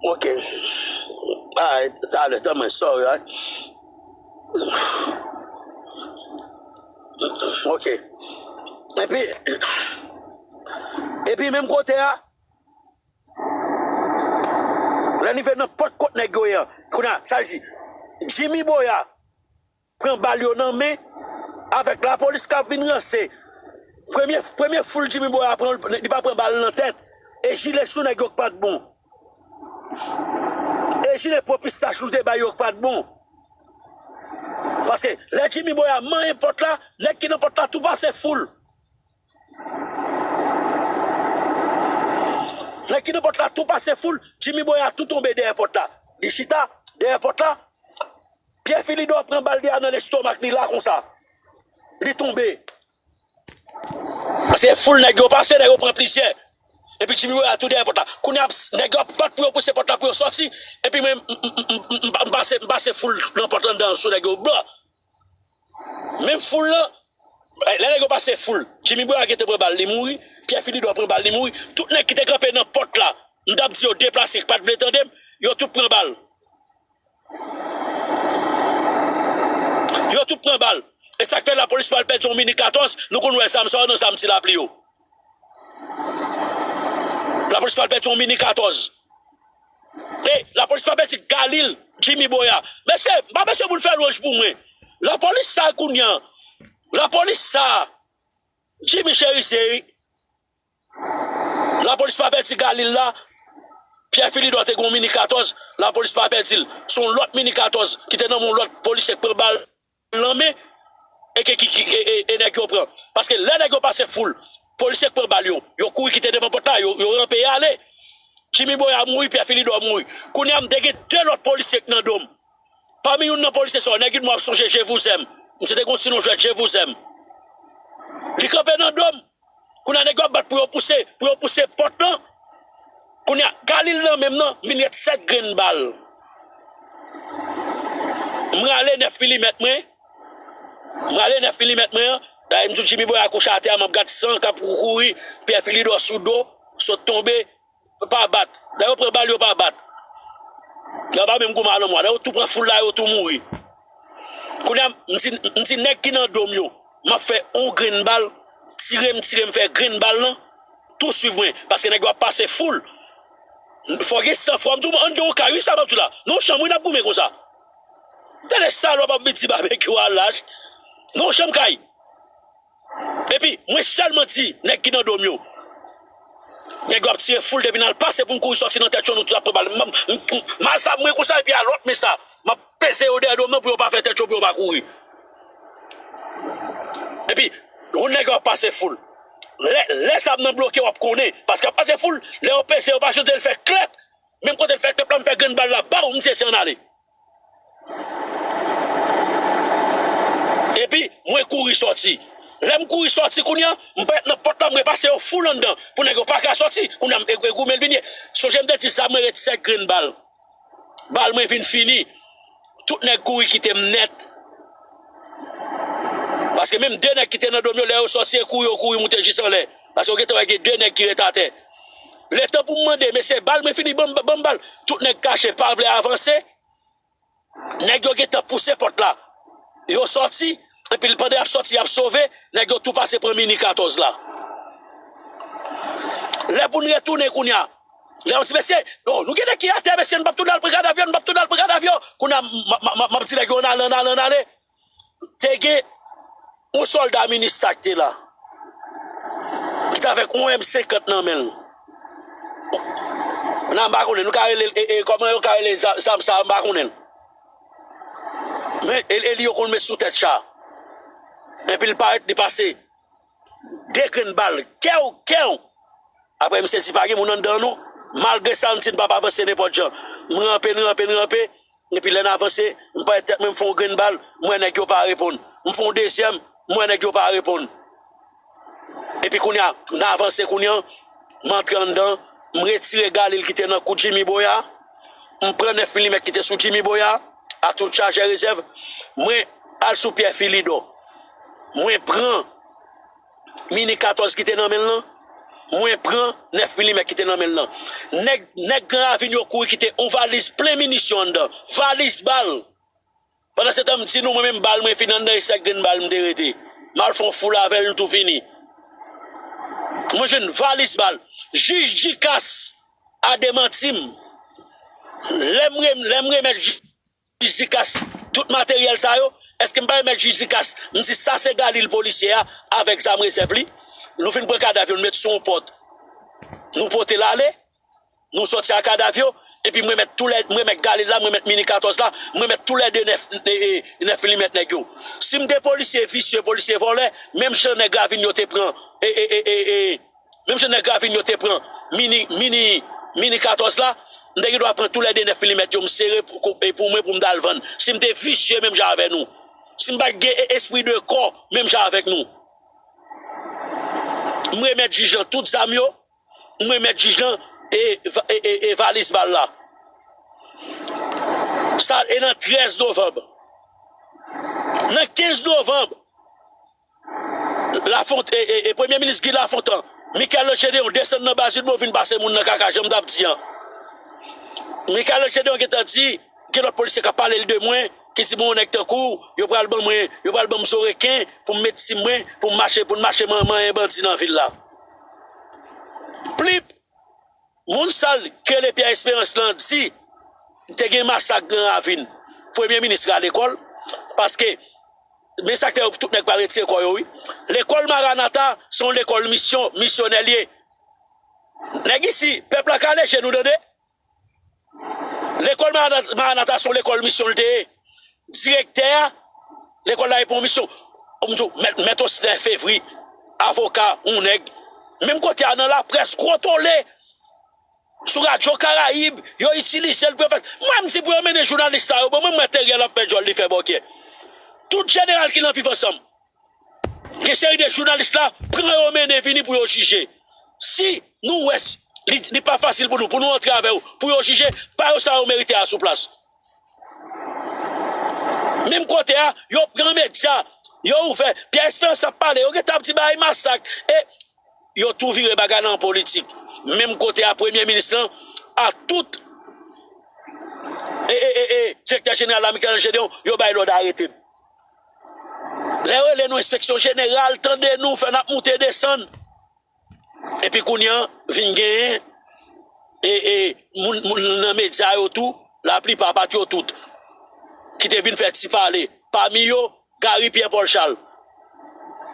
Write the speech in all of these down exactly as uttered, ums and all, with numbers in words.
Ok. Alright, talè, tanmen, sorry, right? Ok. Epi, epi menm kote a, lè n rive nan pòt kot nèg yo ye a, kounye a, sa vle di, Jimmy Boyard pran bal yo nan men, avèk lapolis k ap vin ranse. Premye, premye foul Jimmy Boyard pran, li pa pran bal nan tèt. E jile sou nèg yo k pa t bon. E jile po pistach nou te bay yo k pa t bon. Paske lè Jimmy Boyard manyen pòt la, nèg ki nan pòt la tou pase foul. Nèg ki nan pòt la tou pase foul, Jimmy Boyard tou tonbe dèyè pòt la. Li chita dèyè pòt la. Pyè Filidò pran bal dèyè nan lestomak li la konsa. Li tonbe. Se foul nèg yo pase, nèg yo pran plizyè. Epi Jimmy Boyard tou dèyè pòt la. Kounye a, nèg yo ap bat pou yo pouse pòt la pou yo sòti. Epi mwen, m, m, m, m, m, m pase, m pase foul nan pòt la anndan sou nèg yo. Blan. Menm foul lan, lè nèg yo pase foul, Jimmy Boyard gentan pran bal, li mouri. Pyè Filidò pran bal, li mouri. Tout nèg ki te kanpe nan pòt la, m t ap di yo deplase, k pa t vle tande m, yo tout pran bal. Yo tout pran bal. E sa k fè lapolis pral pèdi yon mini katòz, nou konn wè zam sa yo nan zam ti lapli yo. Lapolis pral pèdi yon mini katòz. E lapolis pa pèdi Galil, Jimmy Boyard. Mesye, m pa bezwen moun fè lwanj pou mwen. Lapolis sa kounye a, lapolis sa, Jimmy Cherizier, lapolis pa pèdi Galil la. Pyè Filidò te gen yon mini katòz, lapolis pa pèdi l. Se yon lòt mini katòz ki te nan men yon lòt polisye k pran bal nan men, e ke ki, ki, e, e, e nèg yo pran. Paske lè nèg yo pase foul, polisye k pran bal yo, yo kouri kite devan pòt la, yo, yo ranpe y ale. Jimmy Boyard mouri, Pyè Filidò mouri. Kounye a, m te gen de lòt polisye k nan do m. Pami youn nan polisye sa yo, nèg Idmo ap sonje Je vous aime. Misye te gen yon ti non jwèt Je vous aime. Li kanpe nan do m. Kounye a, nèg yo ap bat pou yo pouse, pou yo pouse pòt lan. Kounye a, Galil nan men m nan, m vin ret sèt grenn bal. M rale nèf milimèt mwen. M rale nèf milimèt mwen an. Dayè, m di w Jimmy Boyard kouche atè a, m ap gad san k ap kouri. Pyè Filidò sou do, sot tonbe. Yo pa bat. Lè yo pran bal, yo pa bat. Yo pa menm goumen a lanmò. Lè yo tou pran foul la, yo tou mouri. Kounye a, m di, m di nèg ki nan do m yo, m ap fè yon grenn bal, tire m, tire m, fè grenn bal lan, tou swiv mwen, paske nèg yo ap pase foul. Fò gen san fwa, m di w, ann gen yon kay, wi, sa m ap di w la. Nan yon chanm, wi, n ap goumen konsa. Tande salòp ap vin di Babekyou a lach. Nan yon chanm kay. Epi, mwen sèlman di nèg ki nan do m yo. Nèg yo ap tire foul depi n al pase pou n kouri sòti nan tèt yo, nou tout ap pran bal. M, m, m, m al sa mwen konsa epi a lòt men sa. M ap peze yo dèyè do m nan pou yo pa fè tèt yo, pou yo pa kouri. Epi, yon nèg yo ap pase foul. Lè, lè zam nan bloke, w ap konnen. Paske ap pase foul, lè yo peze, yo pa jete l fè klèp. Menm kote l fè klèp la, m fè grenn bal la, baw, m tire, se ann ale. Epi, mwen kouri sòti. Lè m kouri sòti kounye a, m parèt nan pòt la, m repase yo foul anndan, pou nèg yo pa ka sòti. Kounye a, m, e, e goumen l vin ye. Sonje m te di zam mwen ret sèt grenn bal. Bal mwen vin fini. Tout nèg kouri kite m nèt. Paske menm de nèg ki te nan do m yo, lè yo sòti, e kouri yo kouri moute jis anlè. Paske yo gentan wè gen de nèg ki ret atè. Letan pou m mande, mesye, bal mwen fini, ban m, ban m bal. Tout nèg kache, pa vle avanse. Nèg yo gentan pouse pòt la. Yo sòti, epi pandan y ap sòti, y ap sove, nèg yo tou pase pran mini katòz la. Lè pou n retounen kounye a, lè yo di, mesye, yo, nou gen nèg ki atè, mesye, nou p ap tounen al pran kadav yo, nou p ap tounen al pran kadav yo. Kounye a, m, m, m, m ap di nèg yo, ann ale, ann ale, ann ale. Te gen yon sòlda Minista ki te la. Ki t avèk yon M senkant nan men l. Nan, m pa konnen, nou ka rele l, e, e, kòman yo ka rele za-, zam sa, m pa konnen l. Men, e, e li yo konn met sou tèt cha. Epi l parèt, li pase de grenn bal. Kèw, kèw! Apre, misye di, pa gen moun anndan, non. Malgre sa, m di, n p ap avanse nenpòt jan. M ranpe, n ranpe, n ranpe. Epi lè n avanse, m parèt tèt mwen, m fè yon grenn bal, m wè nèg yo pa reponn. M fè yon dezyèm, m wè nèg yo pa reponn. Epi kounye a, n avanse kounye a, m antre anndan, m retire galil ki te nan kou Jimmy Boyard, m pran nèf milimèt ki te sou Jimmy Boyard, ak tout chajè rezèv, mwen al sou Pyè Filidò. Mwen pran mini katòz ki te nan men l lan, mwen pran nèf milimèt ki te nan men l lan. Nèg, nèg Gran Ravin yo kouri kite yon valiz plen minisyon anndan. Valiz bal. Pandan se tan, m di nou, mwen menm, bal mwen fini anndan, e sèt grenn bal m te rete. M al fè yon foul avè l, nou tou fini. Mwen jwenn valiz bal. Jij Ducasse a demanti m. Lè m re-, lè m remèt jij Ducasse tout materyèl sa yo, èske m pa remèt jij Ducasse, m di sa se galil polisye a avèk zam rezèv li. Nou fin pran kadav yo, nou met sou yon pòt. Nou pote l ale. Nou sòti ak kadav yo, epi m remèt tou lè, m remèt galil la, m remèt mini katòz la, m remèt tou lè de nèf, e, e, nèf milimèt nèg yo. Si m te polisye visye, polisye vòlè, menm jan nèg Ravin yo te pran, e, e, e, e, e, menm jan nèg Ravin yo te pran mini, mini, mini katòz la, m te gen dwa pran tou lè de nèf milimèt yo, m sere pou, pou, e pou mwen, pou m t al vann. Si m te visye menm jan avè nou, si m pa t gen e-, espri de kò menm jan avèk nou, m remèt jij lan tout zam yo, m remèt jij lan e, va- e, e, e valiz bal la. Sa e nan trèz novanm. Nan kenz novanm, Lafont- e, e, e Premye Minis Guy Lafontant, Michel Ange Deon desann nan Bazile Bovin pase moun nan kaka, jan m t ap di an. Michel Ange Deon gentan di, gen lòt polisye k ap pale l de mwen, ki di, "Bon, nèg tankou w, yo pral ban mwen, yo pral ban m zo reken pou m met tim mwen, pou m mache, pou n mache man- manyen bandi nan vil la." Plip, moun sa l k rele Pierre Espérance lan di, te gen masak Gran Ravin. Premye minis rale kò l, paske, men sa k fè yo tout nèg pral retire kò yo, wi. Lekòl Maranata se yon lekòl misyon, misyonè l ye. Nèg isi, pèp la kale je nou, tande. Lekòl Maranata, Maranata se yon lekòl misyon l te ye. Direktè a, lekòl la e pou yon misyon. M di w, mèt, mèt Osten Fevri, avoka, yon nèg. Menm kote a nan laprès, gwo tole. Sou Radyo Karayib, yo itilize l pou yo fè. Mwen, m di pou yo mennen jounalis sa yo. Bon, mwen, mwen Teriel ap fè djòl, li fè bòkyè. Tout jeneral ki nan Viv Ansanm. Gen seri de jounalis la, pran yo mennen vini pou yo jije. Si nou wè s- li, li pa fasil pou nou, pou nou antre avè yo, pou yo jije, pa yo sa yo merite a sou plas. Menm kote a, yo pran medya, yo ouvè, Pierre Espérance ap pale, yo gentan ap di bagay masak, e yo tou vire bagay la an politik. Menm kote a, premye minis lan, a tout, e, e, e, e, direktè jeneral la, Michel Ange Deon, yo bay lòd arete m. Lè yo rele nou enspeksyon jeneral, tande nou, fè n ap moute desann. Epi kounye an, vin genyen, e, e, moun, moun nan medya yo tou, laplipa, pa t yo tout, ki te vin fè ti pale. Pami yo, Gary Pierre Paul Charles.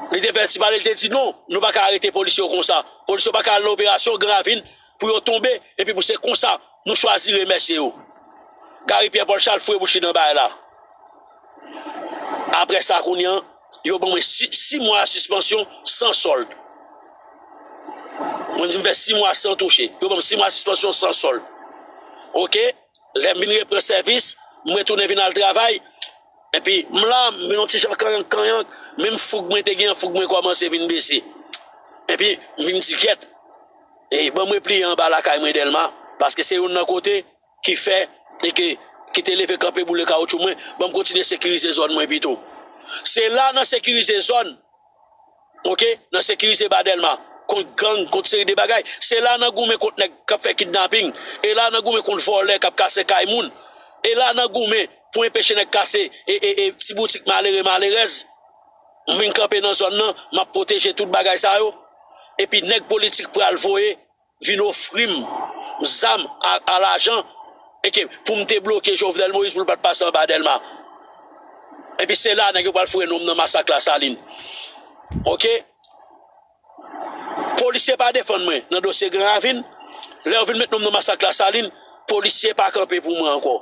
Li te fè ti pale, li te di, "Non, nou pa ka arete polisye yo konsa. Polisye yo pa ka al nan operasyon Gran Ravin pou yo tonbe, epi pou se konsa nou chwazi remèsye yo." Gary Pierre Paul Charles fre bouch li nan bagay la. Apre sa, kounye an, yo ban mwen si- sis mwa sispansyon san sòld. Mwen di m fè sis mwa san touche. Yo ban m sis mwa sispansyon san sòld. Oke? Lè m vin repran sèvis, m retounen vin al travay. Epi, m la, m vin yon ti jan kanyank kanyank. Menm foug mwen te gen an, foug mwen kòmanse vin bese. Epi, m vin di kyèt. E ban m repliye anba lakay mwen Dèlma. Paske se youn nan kote ki fè e ke, ki te leve kanpe boule kawotchou mwen, ban m kontinye sekirize zòn mwen pito. Se la nan sekirize zòn, oke, nan sekirize Ba Dèlma, kont gang, kont seri de bagay. Se la nan goumen kont nèg k ap fè kidnaping. E la nan goumen kont vòlè k ap kase kay moun. E la nan goumen pou enpeche nèg kase e, e, e ti boutik malere, malerèz. M vin kanpe nan zòn nan, m ap pwoteje tout bagay sa yo. Epi nèg politik pral voye vin ofri m zam a, a lajan, e ke pou m te bloke Jovenel Moïse pou l pa t pase anba Dèlma. Epi se la nèg yo pral foure non m nan masak Lasalin. Oke? Polisye pa defann mwen nan dosye Gran Ravin. Lè yo vin met non m nan masak Lasalin, polisye pa kanpe pou mwen ankò.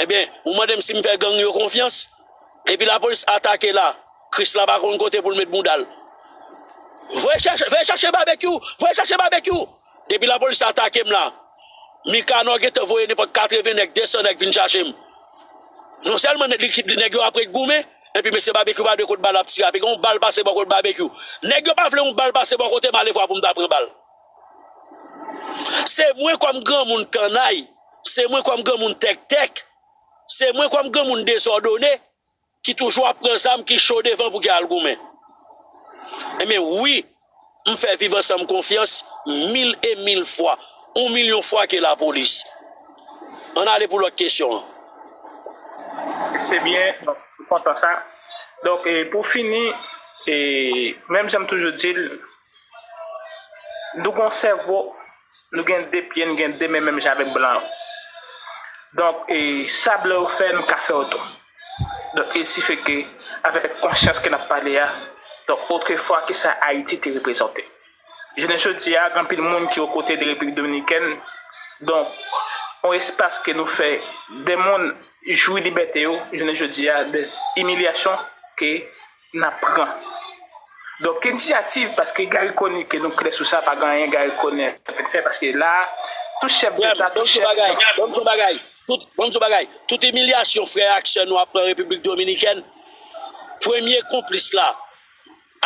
Ebyen, ou mande m si m fè gang yo konfyans? Epi lapolis atake la, Krisla pa konn kote pou l met bouda l. Voye chache, voye chache Babekyou, voye chache Babekyou. Depi lapolis atake m la, Mikanò gentan voye nenpòt katreven nèg, de san nèg vin chache m. Non sèlman nèg, li, nèg yo ap ret goumen, epi mesye Babekyou pa dwe kot bal ap tire, epi gen yon bal pase bò kot Babekyou. Nèg yo pa vle yon bal pase bò kote m, alevwa pou m ta pran bal. Se mwen kòm granmoun kannay, se mwen kòm granmoun tèktèk, se mwen kòm granmoun dezòdone, ki toujou ap pran zam, ki cho devan pou ki al goumen. Ebyen, wi, m fè Viv Ansanm konfyans mil e mil fwa, yon milyon fwa ke lapolis. Ann ale pou lòt kesyon an. Se byen, donk, m kontan sa. Donk, e, pou fini, e, menm jan m toujou di l, nou gon sèvo, nou gen de pye, nou gen de men menm jan avèk blan yo. Donk, e, sa blan yo fè, nou ka fè yo tou. Donk, il suffit ke, avèk konsyans ke n ap pale a, donk, otrefwa, ki sa Ayiti te reprezante? Jounen jodi a, gen anpil moun ki o kote de Repiblik Dominikèn. Donk, yon espas ke nou fè de moun jwi libète yo, jounen jodi a, de imilyasyon ke n ap pran. Donk, ki inisyativ, paske Garry Conille, ke nou klè sou sa, pa gen anyen Garry Conille fè, paske la, tout chèf deta, tout chèf. Ban m di yon bagay, tout, ban m di yon bagay, tout imilyasyon frè ak sè nou ap pran Repiblik Dominikèn, premye konplis la,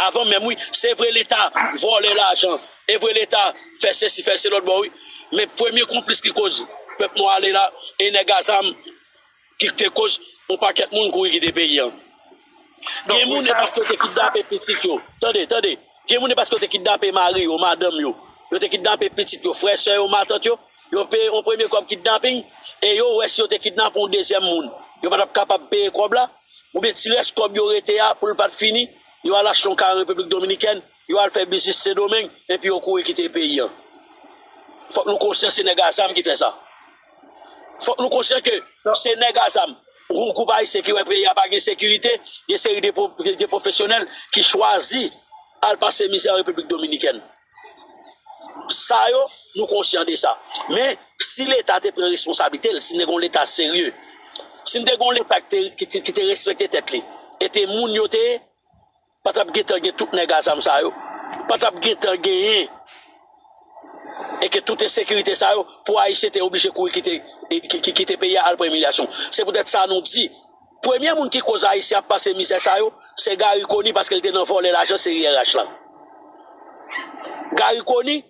avan menm, wi, se vre Leta vòlè lajan, e vre Leta fè sesi, fè se lòt bò, wi. Men premye konplis ki koz pèp nou ale la, e nèg a zam ki te koz yon pakèt moun kouri kite peyi an. Gen moun e paske yo te kidnape pitit yo. Tande, tande. Gen moun e paske yo te kidnape mari yo, madanm yo. Yo te kidnape pitit yo, frè, sè yo, matant yo. Yo peye yon premye kòb kidnaping, e yo wè si yo te kidnape yon dezyèm moun, yo pa t ap kapab peye kòb la. Oubyen ti rès kòb yo rete a pou l pa t fini, yo al achte yon kay an Repiblik Dominikèn, yo al fè biznis Sendomeng, epi yo kouri kite peyi an. Fòk nou konsyan se nèg a zam ki fè sa. Fòk nou konsyan ke se nèg a zam, yon gwoup ayisyen ki wè peyi a pa gen sekirite, gen seri de pwo-, de pwofesyonèl ki chwazi al pase mizè an Repiblik Dominikèn. Sa yo, nou konsyan de sa. Men, si Leta te pran responsablite l, si n te gen yon Leta serye, si n te gen yon Leta ki te, ki te, ki te respekte tèt li, e te moun yo te ye, pa t ap gentan gen tout nèg a zam sa yo, pa t ap gentan genyen, e ke tout ensekirite sa yo, pou Ayisyen te oblije kouri kite, e, ki, ki, kite peyi a al pran imilyasyon. Se poutèt sa nou di, premye moun ki koz Ayisyen ap pase mizè sa yo, se Garry Conille, paske l te nan vòlè lajan seri R H la. Garry Conille,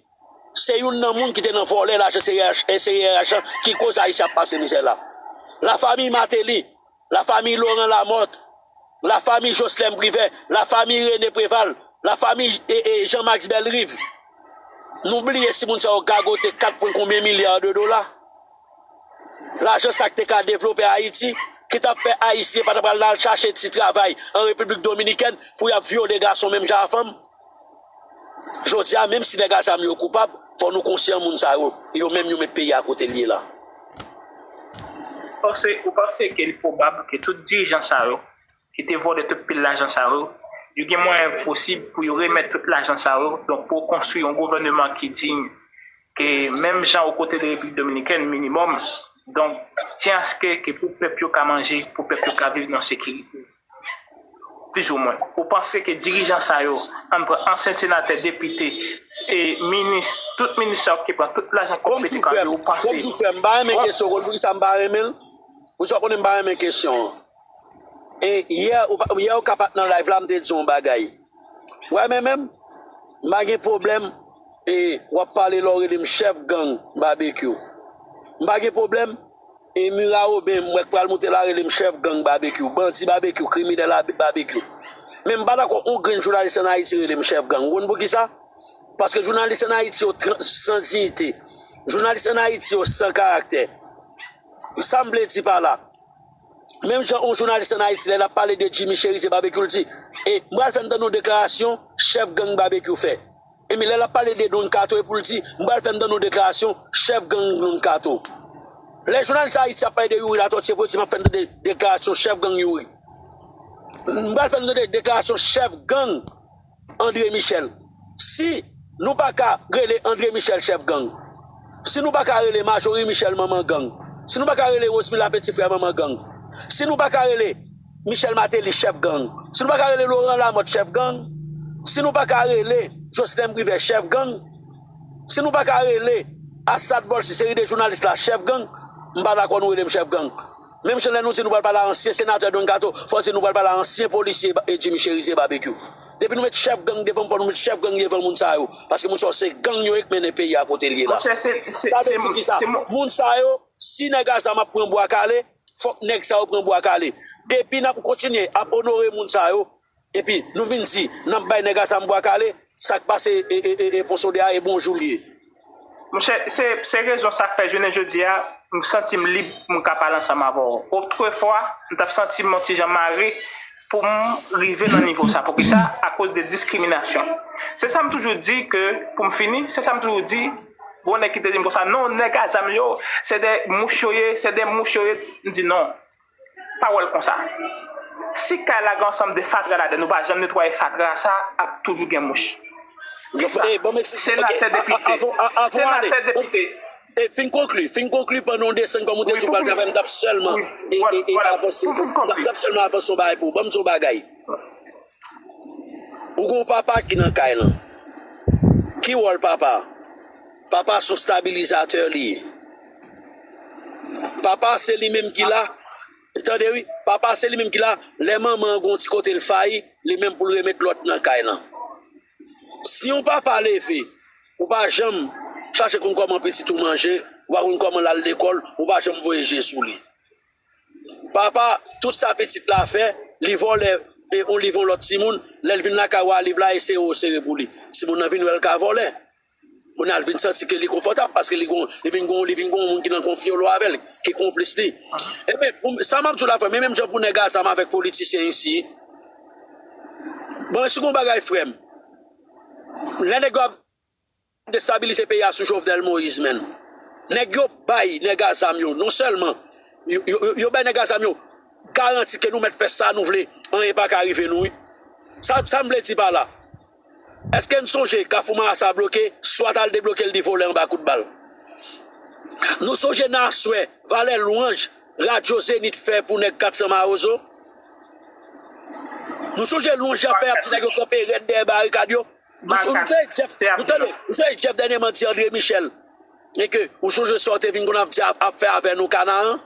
se youn nan moun ki te nan vòlè lajan seri R H, e seri R H la, ki koz Ayisyen ap pase mizè la. Lafanmi Martelly, lafanmi Laurent Lamothe, lafanmi Jocelerme Privert, lafanmi René Préval, lafanmi, e, e, Jean Max Bellerive. Nou bliye si moun sa yo gagote kat pwen konbyen milya de dola. Lajan sa k te ka devlope Ayiti, ki t ap fè Ayisyen pa ta pral al chache ti travay an Repiblik Dominikèn pou y ap vyole gason menm jan a fanm. Jodi a, menm si nèg a zam yo koupab, fò nou konsyan moun sa yo, yo menm yo met peyi a kote l ye la. Ou panse, ou panse ke li pwobab ke tout dirijan sa yo, ki te vòlè tout pil lajan sa yo, yo gen mwayen posib pou yo remèt tout lajan sa yo, donk pou konstwi yon gouvènman ki diy, ke menm jan o kote de Repiblik Dominikèn, minimòm, donk, tyanske ke pou pèp yo ka manje, pou pèp yo ka viv nan sekirite. Plizoumwen. Ou panse ke dirijan sa yo, ann pran ansyen senatè, depite, e minis, tout minis sa yo ki pran tout lajan kòb P D K yo, ou panse. Bon, m di w, frè, m pa renmen kesyon w, poukisa m pa renmen l? Ou sa konnen m pa renmen kesyon an. E yè, ou pa, yè ou ka pa t nan live la, m te di yon bagay. Ou wè, men menm, m pa gen pwoblèm, e w ap pale lè w rele m chèf gang Babekyou. M pa gen pwoblèm, e Mira Woben, m wè k pral moute la, rele m chèf gang Babekyou, bandi Babekyou, kriminèl Babekyou. Men m pa dakò yon grenn jounalis ann Ayiti rele m chèf gang. Ou konn poukisa? Paske jounalis ann Ayiti yo san diyite. Jounalis ann Ayiti yo san karaktè. Sa m vle di pa la? Menm jan yon jounalis ann Ayiti, lè l ap pale de Jimmy Chérizier Babekyou, l di, e m pral fè n tande yon deklarasyon chèf gang Babekyou fè. Epi lè l ap pale de Don Kato, epi l di, m pral fè n tande yon deklarasyon chèf gang Don Kato. Lè jounalis Ayiti ap pale de Youri Latortue, pou l di, m ap fè n tande deklarasyon chèf gang Youri. M pral fè n tande deklarasyon chèf gang André Michel. Si nou pa ka rele André Michel chèf gang, si nou pa ka rele Marjorie Michel manman gang, si nou pa ka rele Rosemila Petit Frère manman gang, si nou pa ka rele Michel Martelly chèf gang, si nou pa ka rele Laurent Lamothe chèf gang, si nou pa ka rele Jocelerme Privert chèf gang, si nou pa ka rele Assad Volcy, seri de jounalis la chèf gang, m pa dakò nou rele m chèf gang. Menm jan lè nou di nou pral pale a ansyen senatè Don Kato, fò di nou pral pale a ansyen polisye Jimmy Chérizier Babekyou. Depi nou met chèf gang devan m, fò nou met chèf gang devan moun sa yo. Paske moun sa yo se gang yo ye k mennen peyi a kote l ye la. Sa vle di kisa? Moun sa yo, si nèg a zam ap pran bwa kale, fòk nèg sa yo pran bwa kale. Depi n ap kontinye ap onore moun sa yo, epi nou vin di n ap bay nèg a zam bwa kale, Sa k pase e, e, e, e Pon Sonde a e bonjou l ye. Monchè, se, se rezon sa k fè jounen jodi a, m santi m lib pou m ka pale ansanm avè w. Otrefwa, m t ap santi m yon ti jan mare pou m rive nan nivo sa. Poukisa? Akoz de diskriminasyon. Se sa m toujou di ke, pou m fini, se sa m toujou di, gon nèg ki te di m konsa, non, nèg a zam yo, se de mouch yo ye, se de mouch yo ye. M di non. Pa wè l konsa. Si kay la gen ansanm de fatra ladan, nou pa janm netwaye fatra sa, ap toujou gen mouch. Senatè, depite. Senatè, depite. Fin konkli, fin konkli pandan w desann kòm ou te di w pral travay, m t ap sèlman avanse. M t ap sèlman avanse yon bagay pou ou. Ban m di w yon bagay. Ou gen yon papa ki nan kay lan. Ki wòl papa? Papa se yon stabilizatè li ye. Papa se li menm ki la. Tande wi, papa se li menm ki la, lè manman an gon ti kote l fayi, li menm pou l remèt lòd nan kay lan. Si yon papa leve, ou pa janm chache konn kòman pitit ou manje, ou pa konn kòman l al lekòl, ou pa janm voye je sou li. Papa, tout sa pitit la fè, li vòlè e yon liv yon lòt timoun, lè l vin lakay ou a liv la e sere w sere pou li. Timoun nan vin wè l ka vòlè. Kounye a l vin santi ke li konfòtab paske li gon, li vin gon, li vin gon moun ki nan konfyolo avè l, ki konplis li. Ebyen, pou, sa m ap di w la frè m, e menm jan pou nèg a zam avèk politisyen isi. Bon, si gon bagay frè m, lè nèg yo ap destabilize peyi a sou Jovenel Moïse menm. Nèg yo bay nèg a zam yo, non sèlman yo, yo, yo, yo bay nèg a zam yo garanti ke nou mèt fè sa nou vle, anyen pa ka rive nou wi. Sa, sa m vle di pa la. Èske n sonje Kafou Marasa bloke, swat al debloke l di vole anba kout bal? Nou sonje nan aswè, valè lwanj Radyo Zenith fè pou nèg kat san Mawozo? Nou sonje lwanj y ap fè, y ap di nèg yo kanpe rèd dèyè barikad yo? Nou sonje Jeff, nou tande, nou sonje Jeff dènyèman di André Michel, e ke ou sonje sa w te vin konn ap di ap, ap fè avè nou Kanaran?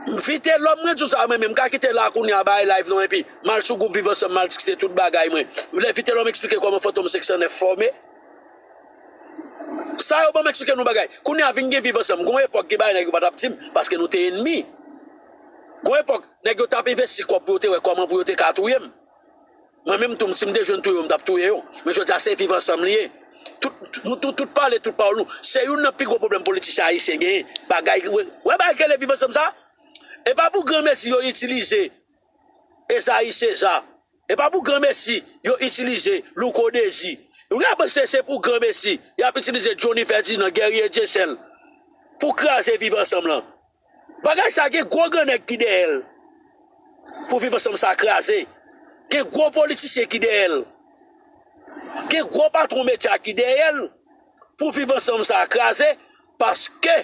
Vitelòm, mwen di w sa, mwen menm, m ka kite la kounye a bay live non, epi m al sou gwoup Viv Ansanm, m al diskite tout bagay mwen. Lè Vitelòm eksplike kòman Fantom senk san nèf fòme. Sa yo ban m eksplike nou bagay. Kounye a vin gen Viv Ansanm. Gon epòk gen bagay nèg yo pa t ap di m, paske nou te ènmi. Gon epòk, nèg yo t ap envesti kòb pou yo te wè kòman pou yo te ka touye m. Mwen menm tou, si m te jwenn touye yo, m t ap touye yo. Men jodi a se Viv Ansanm li ye. Tout, nou, tout, tout pale, tout pawòl nou. Se youn nan pi gwo pwoblèm politisyen ayisyen genyen. Bagay, wè, wè bagay ki rele Viv Ansanm sa? E pa pou granmesi yo itilize Esayi Seza. E pa pou granmesi yo itilize Louko Dezi. Ou ka panse se pou granmesi y ap itilize Johnny Ferdinand, Guerrier Dieuseul pou kraze Viv Ansanm lan. Bagay sa gen gwo grannèg ki dèyè l pou Viv Ansanm sa kraze. Gen gwo politisyen ki dèyè l. Gen gwo patwon medya ki dèyè l pou Viv Ansanm sa kraze, paske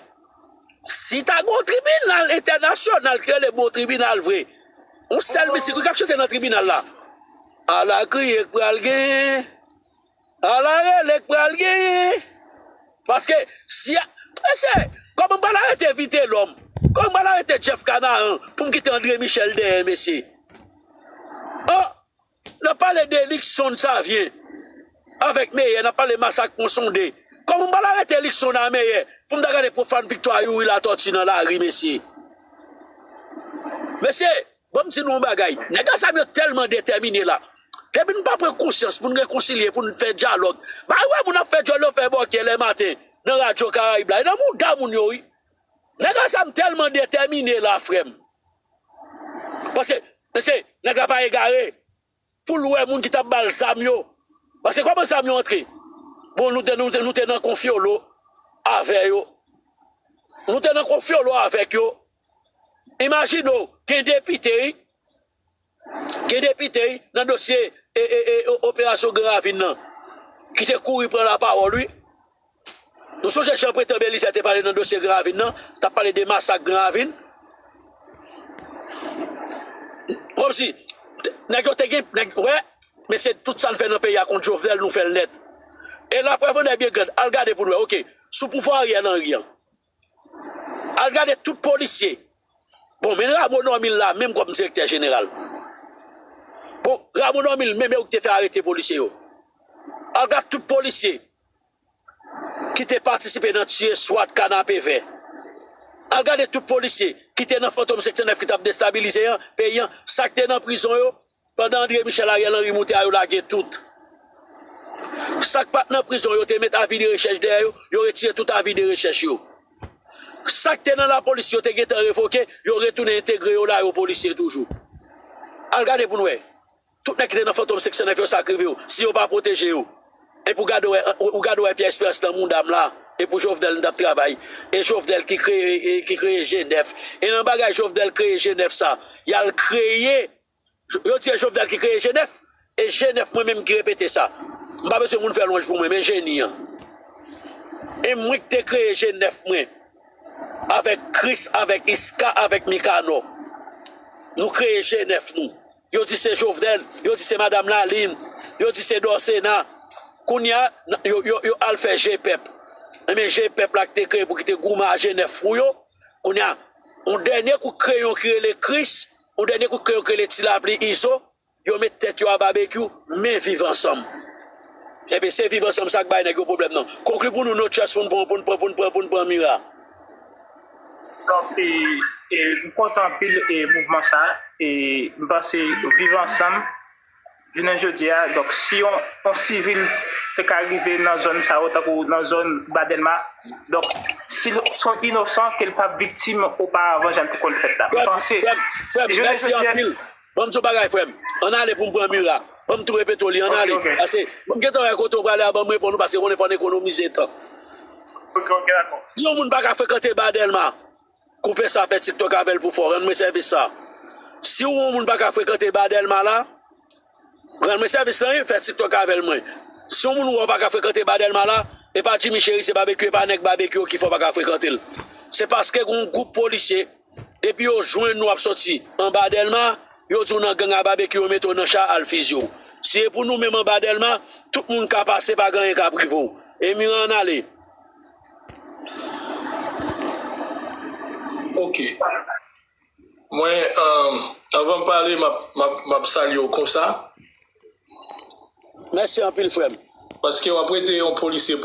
si ta gen yon tribinal entènasyonal ki rele bon tribinal vre, yon sèl mizik wi k ap chante nan tribinal la. Ala kriye k pral genyen. Ala rele k pral genyen. Paske si a, mesye, kòman m pral arete Vitelòm? Kòman m pral arete Jeff Kanaran pou m kite André Michel dèyè, mesye? Oh, n ap pale de Luckson Savyen avèk Meyè, n ap pale masak Pon Sonde. Kòman m pral arete Luckson a Meyè pou m ta gade pwofàn viktwa Youri Latortue nan lari, mesye? Mesye, ban m di nou yon bagay. Nèg a zam yo tèlman detèmine la. Depi nou pa pran konsyans pou n rekonsilye, pou n fè dyalòg. Pa wè moun ap fè dyòl yo fè bòkyè lè maten nan Radyo Karayib la. E nan mouda moun yo, wi. Nèg a zam tèlman detèmine la, frè m. Paske, mesye, nèg la pa egare. Pou l wè moun ki t ap ba l zam yo. Paske kòman zam yo antre? Bon, nou te, nou te, nou te nan konfyolo avè yo. Nou te nan konfyolo avèk yo. Imajine w, gen depite, wi. Gen depite, wi, nan dosye e, e, e, o- operasyon Gran Ravin nan, ki te kouri pran lapawòl, wi. Nou sonje jan Pretan Belizaire te pale nan dosye Gran Ravin nan, t ap pale de masak Gran Ravin. Kòmsi, t- nèg yo te gen, nèg, wè, mesye, tout sa n fè nan peyi a kont Jovenel, nou fè l nèt. E laprèv an è byen grand, al gade pou n wè, oke, sou pouvwa Ariel Henry an. Al gade tout polisye. Bon, men Rameau Normil la, menm kòm direktè jeneral. Bon, Rameau Normil, menm e ou ki te fè arete polisye yo. Al gade tout polisye ki te patisipe nan tiye swat Kanapevè. Al gade tout polisye ki te nan Fantom senk san nèf ki t ap destabilize an, peyi an, sa k te nan prizon yo, pandan André Michel, Ariel Henry moute a, yo lage tout. Sa k pa t nan prizon, yo te met avi de rechèch dèyè yo, yo retire tout avi de rechèch yo. Sa k te nan lapolis, yo te gentan revoke, yo retounen entegre yo la, yo polisye toujou. Al gade pou n wè. Tout nèg ki te nan Fantom senk san nèf yo, sa k rive yo, si yo pa pwoteje yo. E pou gade wè, ou gade wè Pierre Esperance nan mouda m la, e pou Jovenel m t ap travay. E Jovenel ki kreye, e ki kreye G nèf. E nan bagay Jovenel kreye G nèf sa, y al kreye, yo di se Jovenel ki kreye G nèf, e G nèf mwen menm ki repete sa. M pa bezwen moun fè lwanj pou mwen, men jeni an. E mwen ki te kreye G nèf mwen, avèk Chris, avèk Iska, avèk Mikanò. Nou kreye G nèf nou. Yo di se Jovenel, yo di se Madanm Lalin, yo di se Dòsena. Kounye a, yo, yo, yo al fè G pèp. Enben, G pèp la ki te kreye pou ki te goumen a G nèf pou yo. Kounye a, yon dènye kout kreyon ki rele Chris, yon dènye kout kreyon ki rele Ti Lapli Izo, yo met tèt yo a Babekyou, men Viv Ansanm. Enben, se Viv Ansanm sa k bay nèg yo pwoblèm nan. Konkli pou nou, no chance pou n pran, pou n pran, pou n pran, pou n pran Mira. Donk, e, e, m kontan anpil e mouvman sa. E m panse Viv Ansanm, jounen jodi a, donk, si yon, yon sivil te ka rive nan zòn sa yo, tankou nan zòn Ba Dèlma, donk, si l se yon inosan, ke l p ap viktim oparavan, jan l te konn fèt la. M panse, frè m, frè m, mèsi anpil. Ban m di w bagay, frè m. Ann ale pou m pran Mira. Ban m tou repete w li, ann ale. Paske, m gentan wè kote w prale a, ban m reponn ou, paske konnen fò n ekonomize tan. Si yon moun pa ka frekante Ba Dèlma, koupe sa, fè TikTok avè l pou fò, rann mwen sèvis sa. Si w yon moun pa ka frekante Ba Dèlma la, rann mwen sèvis lan, wi, fè TikTok avè l mwen. Si yon moun wè w pa ka frekante Ba Dèlma la, e pa Jimmy Cheri, se Babekyou, e pa nèg Babekyou ki fè w pa ka frekante l. Se paske gen yon gwoup polisye, depi yo jwenn ou ap soti anba Dèlma, yo di w nan gang a Babekyou, yo mete w nan cha al fizye w. Si e pou nou menm anba Dèlma, tout moun ka pase, pa gen anyen k ap rive w. E Mira, ann ale. Ok. Mwen, um, anvan m pale, m ap, m ap, m ap salye w konsa. Mèsi anpil, frè m. Paske w ap rete yon polisye